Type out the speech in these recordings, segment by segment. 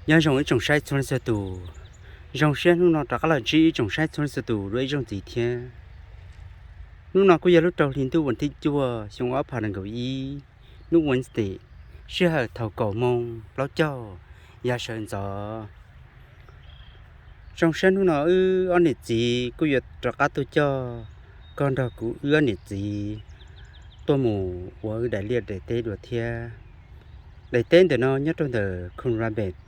Nyob zoo ib tsoom saib txhua leej txhua tus, zoo siab hnub no rov qab los ntsib ib tsoom saib txhua leej txhua tus dua ib zaug ntxiv thiab. Hnub no kuj yog lub rau hli ntuj vas thib cuaj xyoo ob phav nees nkaum ib, hnub Wednesday, sij hawm thaum kaum moos plaub caug yav sawv ntxov. Zoo siab hnub no wb ob niam txiv kuj yuav rov qab tuaj coj koj nrog kuv wb ob niam txiv tuaj mus ua wb daim liaj daim teb dua thiab. Daim teb ntawm no nyob rau ntawm Coon Rapids,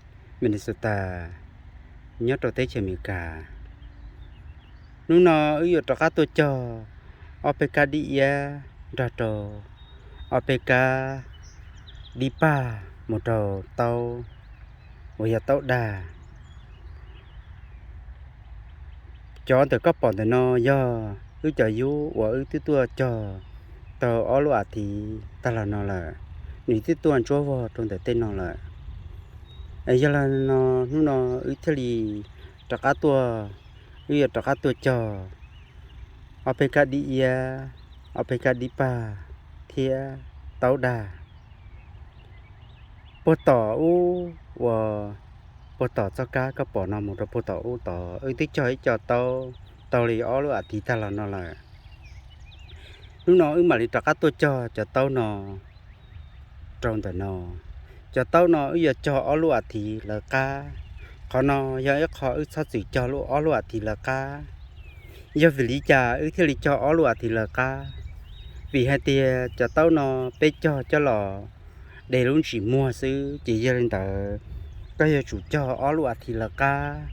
Minnesota, nyob rau teb chaws Amelikas. Hnub no wb yuav rov qab tuaj cog ob peb kab dib iab nrog rau ob peb kab dib pag mus rau taub uas yog taub dag. Cov ntawm koj pom ntawm no yog wb cov yub uas wb twb tuaj cog tau ob lub as thiv tag los no lawm, nws twb tuaj ntsuab vog rau ntawm tej no lawm. Yog li no hnub no wb thiaj li rov qab tuaj, wb yuav rov qab tuaj cog ob peb kab dib iab, ob peb kab dib pag thiab taub dag. Puag tom ub uas, puag tom txoj kab koj pom no mus rau puag tom ub tod wb twb cog ib co taub tau li ob lub as thiv tag los no lawm. Hnub no wb mam li rov qab tuaj cog cov taub no rau ntawm no. Cov taub no wb yuav cog ob lub as thiv lawv qab. Qhov no yog ib qho wb txhob txwm cog ob lub as thiv lawv qab. Yog vim li cas wb thiaj li cog ob lub as thiv lawv qab? Vim hais tias cov taub no peb cog coj los de lub ntsis muag xwb, ces yog li ntawd koj yuav tsum cog ob lub as thiv lawv qab.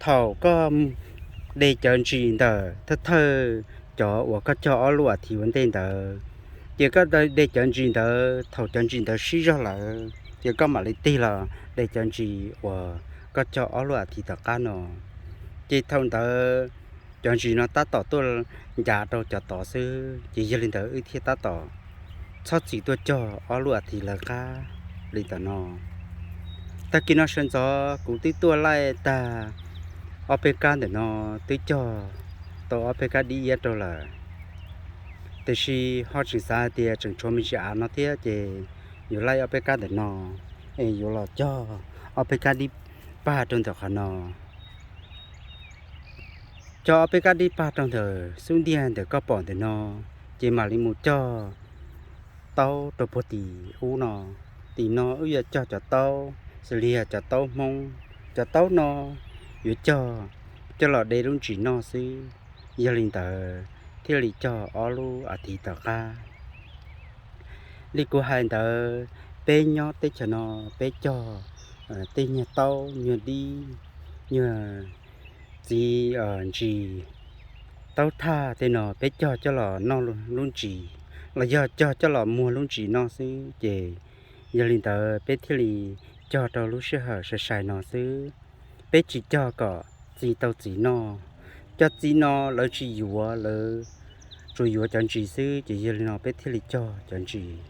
Thaum koj de cov ntsis ntawm thawj thawj cov uas koj cog ob lub as thiv ua ntej ntawd, ces koj de cov ntsis ntawd, thaum cov ntsis ntawd sib zog lawm ces koj mam li tig los de cov ntsis uas koj cog ob lub as thiv tom qab no. Ces thaum ntawd cov ntsis no tab tom tuaj ncav rau cov tod xwb, ces yog li ntawd wb thiaj tab tom txhob txwm tuaj cog ob lub as thiv lawv qab li ntawm no. Tag kis no sawv ntxov kuv twb tuaj laij tag ob peb kab ntawm no, twb cog tau ob peb kab dib iab rau lawm. Tiam sis ho tseem xav hais tias tseem tshuav me ntsis av no thiab, ces yuav laij ob peb kab ntawm no es yuav los cog ob peb kab dib pag rau ntawm qhov no. Cog ob peb kab dib pag rau ntawm xub ntiag ntawm koj pom ntawm no, ces mam li mus cog taub rau puag tim ub no. Tim no wb yuav cog cov taub, xws li yog cov taub Hmoob. Cov taub no yuav cog coj los de lub ntsis noj xwb. Yog li ntawd thiaj li cog ob lub as thiv tom qab. Li kuv hais ntawd, peb nyob teb chaws no peb cog tej nyuag taub, nyuag dib, nyuag txiv ntsis, taub thaj tej no peb cog coj los noj lub ntsis, los yog cog coj los muag lub ntsis noj xwb. Ces yog li ntawd peb thiaj li cog rau lub sij hawm sai sai no xwb. Peb tsis cog kom txi tau txiv noj. Cov txiv no lawv tsis yuav, lawv tsuas yuav cov ntsis xwb, ces yog li no peb thiaj li cog cov ntsis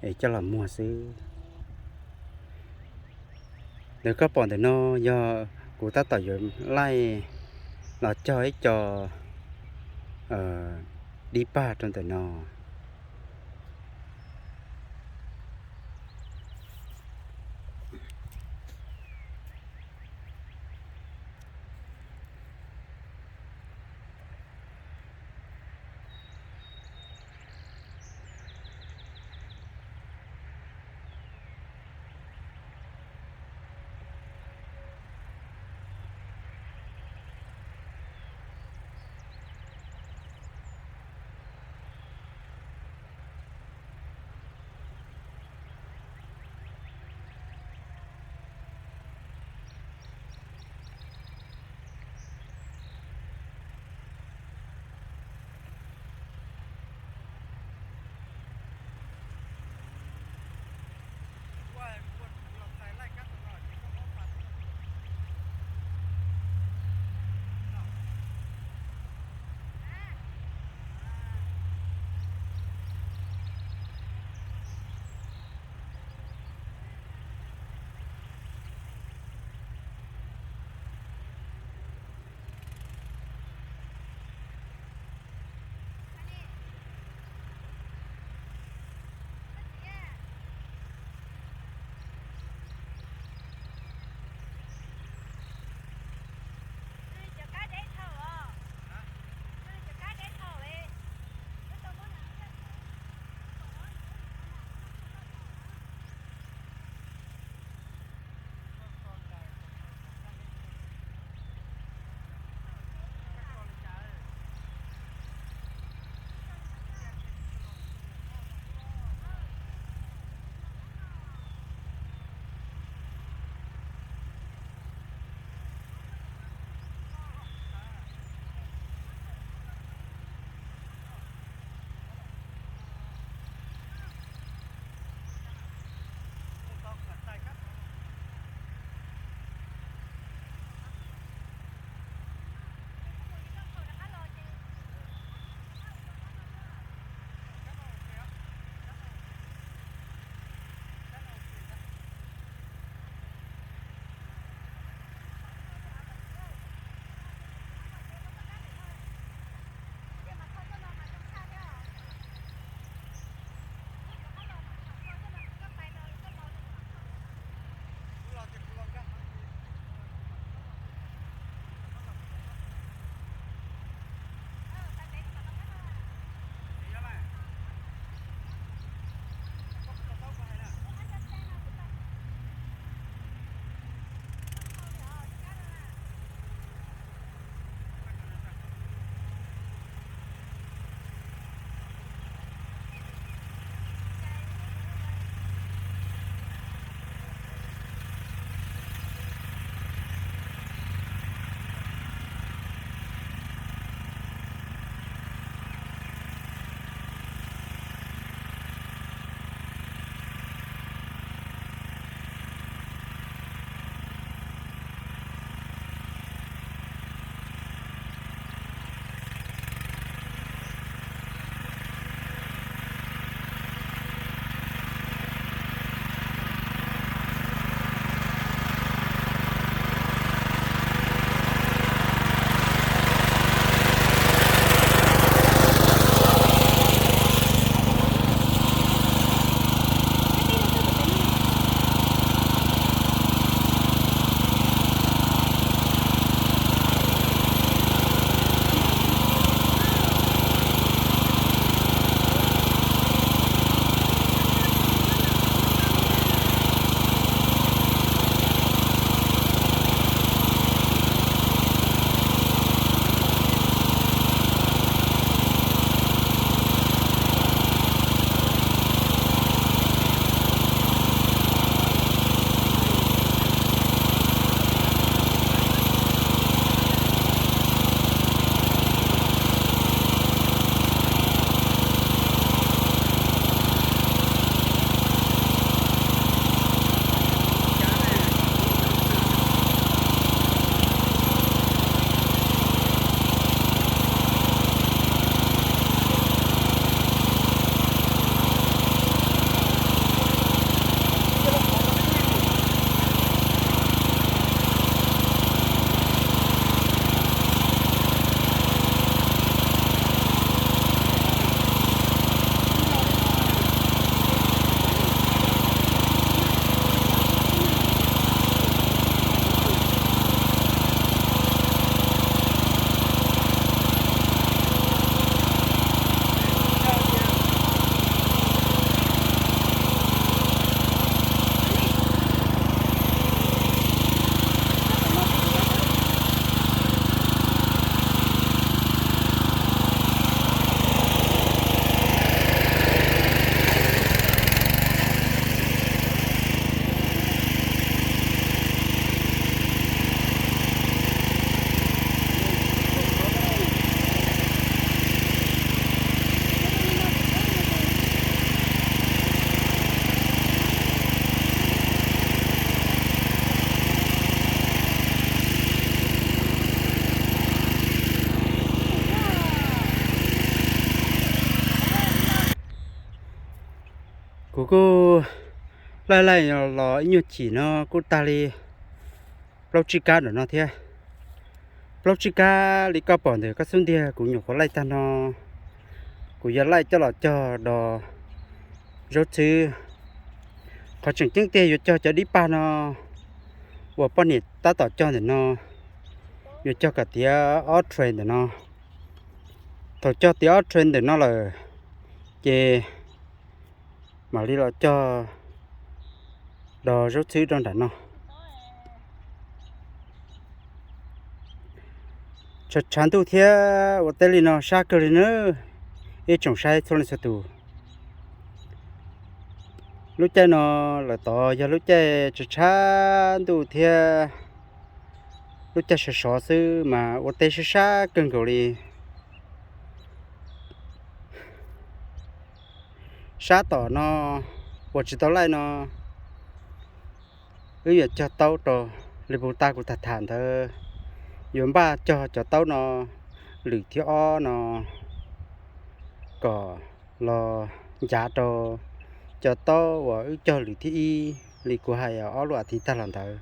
es coj los muag xwb. Ntawm koj pom ntawm no yog kuv tab tom yuav laij los cog ib co dib pag rau ntawm no. Kuj laij laij los ib nyuag chim no kuj tag li plaub tsib kab ntawm no thiab. Plaub tsib kab li koj pom ntawm koj xub ntiag kuv nyuam qhuav laij tag no, kuv yuav laij coj los cog do zaub txhwb. Qhov tseem ceeb tiag yuav cog cov dib pag no uas poj niam tab tom cog ntawm no, yuav cog kom tiav ob tray ntawm no. Thaum cog tiav ob tray ntawm no lawm, ces mam li los cog do zaub txhwb rau nram no. Tshav tshav ntuj thiab ua teb li no sab kawg li na, ib tsoom saib txhua leej txhua tus. Lub caij no lawm tod yog lub caij tshav tshav ntuj thiab lub caij sov sov xwb mas ua teb sab sab kawg nkaus li. Sab tom no uas tsis tau laij no, wb yuav cog taub rau li puag ta kuv tham tham ntawd, yuav npaj cog cov taub no lwm thib ob no kom los ncav rau cov taub uas wb cog lwm thib ib li kuv hais ob lub as thiv tag los ntawd.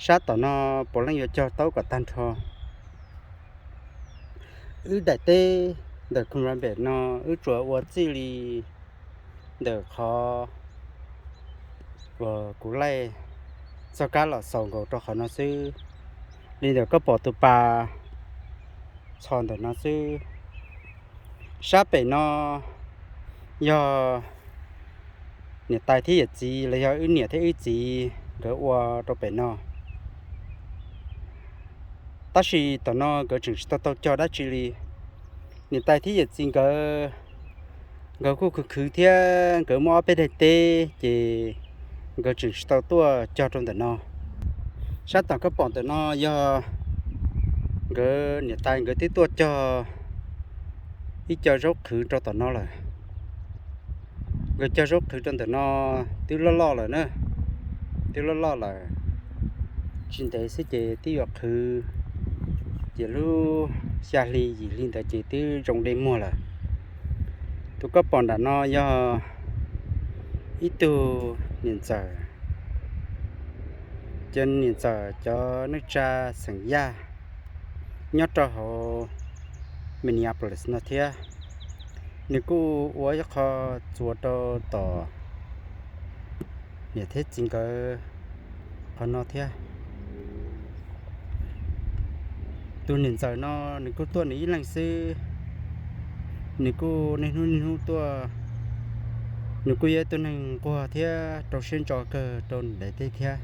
Sab tom no puav leej yuav cog taub kom tag nrho. Wb daim teb ntawm Cumberland Bay no wb tsuas ua txij li ntawm qhov uas kuv laij txoj kab los xaus nkaus rau qhov no xwb, li ntawm koj pom tus pas txhos ntawm no xwb. Sab pem no yog niam tais thiab yawm txiv los yog wb niam thiab wb txiv nkawd ua rau pem no. Tab sis tom no nkawd tseem tsis tau tau cog dab tsi li. Niam tais thiab yawm txiv nkawd, nkawd kuj khwv khwv thiab nkawd muaj ob peb daim teb ces nkawd tseem tsis tau tuaj cog rau ntawm no. Sab tom koj pom ntawm no yog nkawd niam tais nkawd twb tuaj cog ib co zaub qhwv rau tom no lawm. Nkawd cog zaub qhwv rau ntawm no twb loj loj lawm na, twb loj loj lawm. Tsis ntev xwb ces twb yuav qhwv, ces lub xya hli yim hli ntawd ces twb zoo dej muag lawm. Tus koj pom nram no yog ib tug niam ntxawm, cov niam ntxawm cov neej tsa xeem Yaj nyob rau hauv Minneapolis no thiab. Nws kuj ua ib qho txuas rau tom niam thiab txiv nkawd qhov no thiab. Tus niam ntxawm no nws kuj tuaj nws ib leeg xwb, nws kuj niaj hnub niaj hnub tuaj. Nws kuj yog ib tug neeg nquag thiab rau siab ntso kawg rau nws daim teb thiab.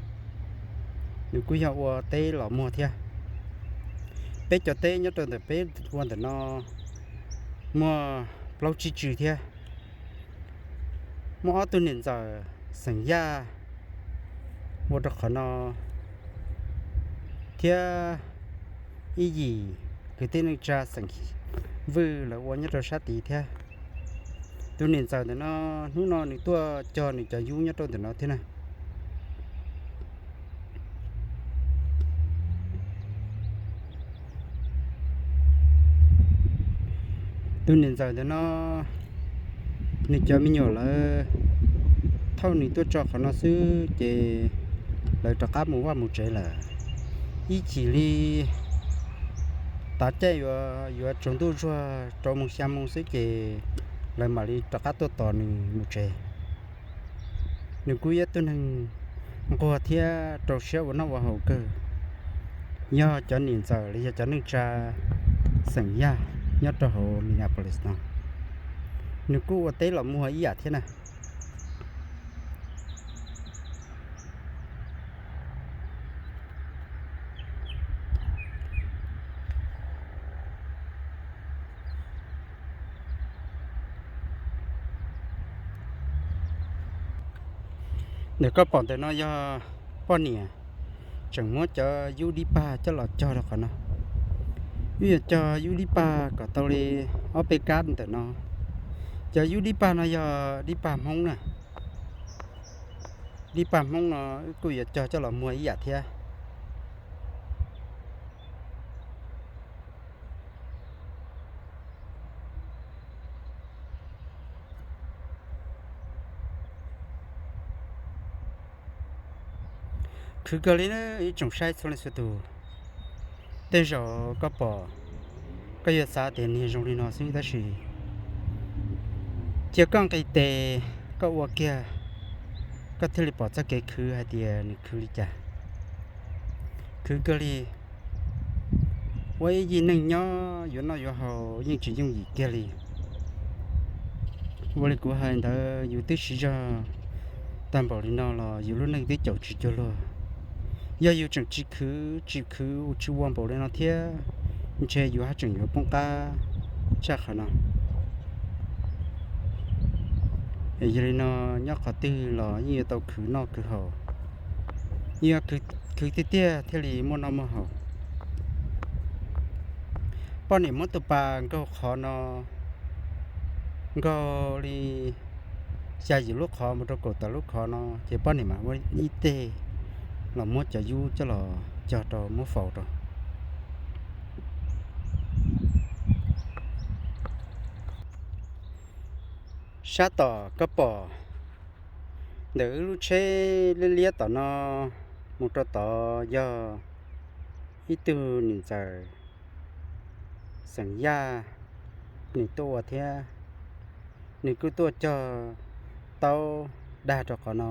Nws kuj yog ua teb los muag thiab. Peb cov teb nyob rau ntawm peb ua ntawm no muaj plaub tsib tsw thiab. Muaj ob tug niam ntxawm xeem Yaj ua rau qhov no thiab ib yim kwv tij neej tsa xeem Vwj lawv ua nyob rau sab tid thiab. Tus niam ntxawm ntawm no hnub no nws tuaj cog nws cov yub nyob rau ntawm no thiab na. Tus niam ntxawm ntawm no nws cov me nyuam lawv thauj nws tuaj tso qhov no xwb ces lawv rov qab mus vaj mus tsev lawm. Ib chim li tav caij yuav tsaus ntuj zuag rau moos xya moos xwb ces lawv mam li rov qab tuaj tos nws mus tsev. Nws kuj yog ib tug neeg nquag thiab rau siab ua noj ua haus kawg. Yog cov niam ntxawm los yog cov neej tsa xeem Yaj nyob rau hauv Minneapolis no, nws kuj ua teb los muag ib yam thiab na. Ntawm koj pom ntawm no yog poj niam tseem muab cov yub dib pag coj los cog rau qhov no. Wb yuav cog yub dib pag kom tau li ob peb kab ntawm no. Cov yub dib pag no yog dib pag Hmoob na. Dib pag Hmoob no wb kuj yuav cog coj los muag ib yam thiab. Khwv kawg li na ib tsoom saib txhua leej txhua tus. Tej zaum koj pom, koj yuav xav tias niag zoo li no xwb tab sis cia koj nqis tes, koj ua kiag, koj thiaj li pom txoj kev khwv hais tias nws khwv li cas. Khwv kawg li. Ua ib yim neeg nyob yuav noj yuav haus yeej tsis yooj yim kiag li. Ua li kuv hais ntawd yus twb siv zog tag npaum li no los yus lub neej twb caum tsis cuag luag. Yog yus tseem tsis khwv tsis khwv tsis ua npaum li no thiab, ntshe yus haj tseem yuav poob qab tshaj qhov no. Es yog li no, nyob qhov twg los yeej yuav tau khwv noj khwv haus, yeej yuav khwv tiag tiag thiaj li muaj noj muaj haus. Poj niam muab tus pas nkaug qhov no, nkaug li xya yim lub qhov mus rau kaum tawm lub qhov no ces poj niam mas muab ib teg los muab cov yub coj los cog rau muab faus rau. Sab tom koj pom ntawm wb lub tsheb liab liab tom no mus rau tod yog ib tug niam ntxawm xeem Yaj, nws tuaj ua thiab. Nws kuj tuaj cog taub dag rau qhov no.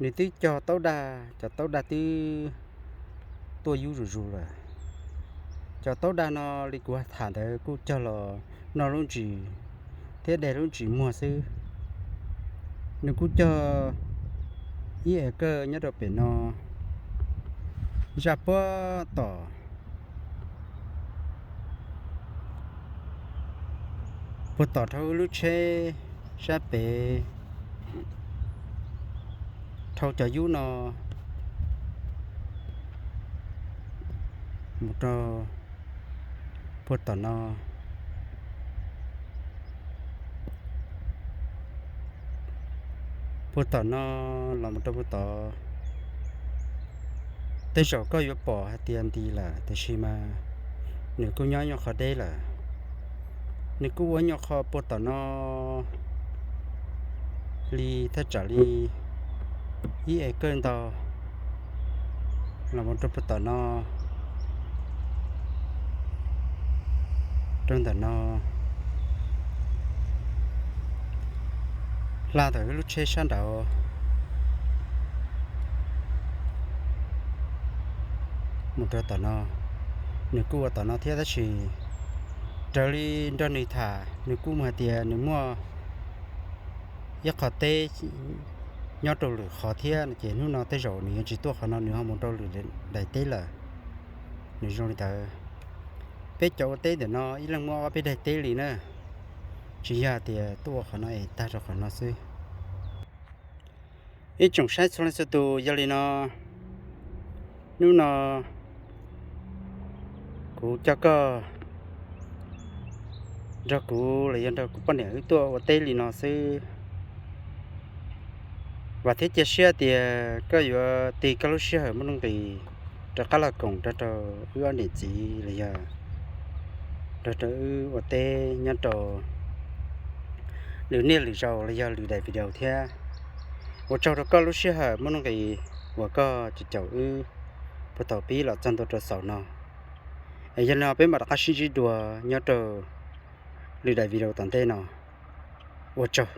Nws twb cog taub dag, cov taub dag twb tuaj yub zuj zus lawm. Cov taub dag no li kuv tham ntawd kuj cog los noj lub ntsis thiab de lub ntsis muag xwb. Nws kuj cog ib es kawg nyob rau pem no, zaj puag tom, puag tom dhau lub tsheb sab pem, dhau cov yub no mus rau puag tom no, puag tom no los mus rau puag tod. Tej zaum koj yuav pom hais tias nti lawm tiam sis mas nws kuj nyob nyuag qhov deb lawm. Nws kuj ua nyuag qho puag tom no li thaj tsam li ib es kawg ntau los mus rau puag tom no, rau ntawm no, hla ntawm lub tsheb sab nraud mus rau tom no. Nws kuj ua tom no thiab tab sis raws li nrog nws tham nws kuj mus hais tias nws muaj ib qho teb nyob rau lwm qhov thiab no ces hnub no tej zaum nws yuav tsis tuaj qhov no, nws ho mus rau lwm daim teb lawm. Nws zoo li ntawd. Peb cov ua teb ntawm no ib leeg muaj ob peb daim teb li na, tsis yog tias tuaj ua qhov no es tag rau qhov no xwb. Ib tsoom saib txhua leej txhua tus, yog li no hnub no kuv coj koj nrog kuv los yog nrog kuv poj niam wb tuaj ua teb li no xwb. Vam thiab cia siab tias koj yuav tig koj lub sij hawm muaj nuj nqis rov qab los koom nrog rau wb ob niam txiv los yog nrog rau wb ua teb nyob rau lwm niaj lwm zaus los yog lwm daim video thiab. Ua tsaug rau koj lub sij hawm muaj nuj nqis uas koj caum wb puag thaum pib los txog ntua rau xaus no. Es yog li no peb mam rov qab sib ntsib dua nyob rau lwm daim video tom ntej no. Ua tsaug.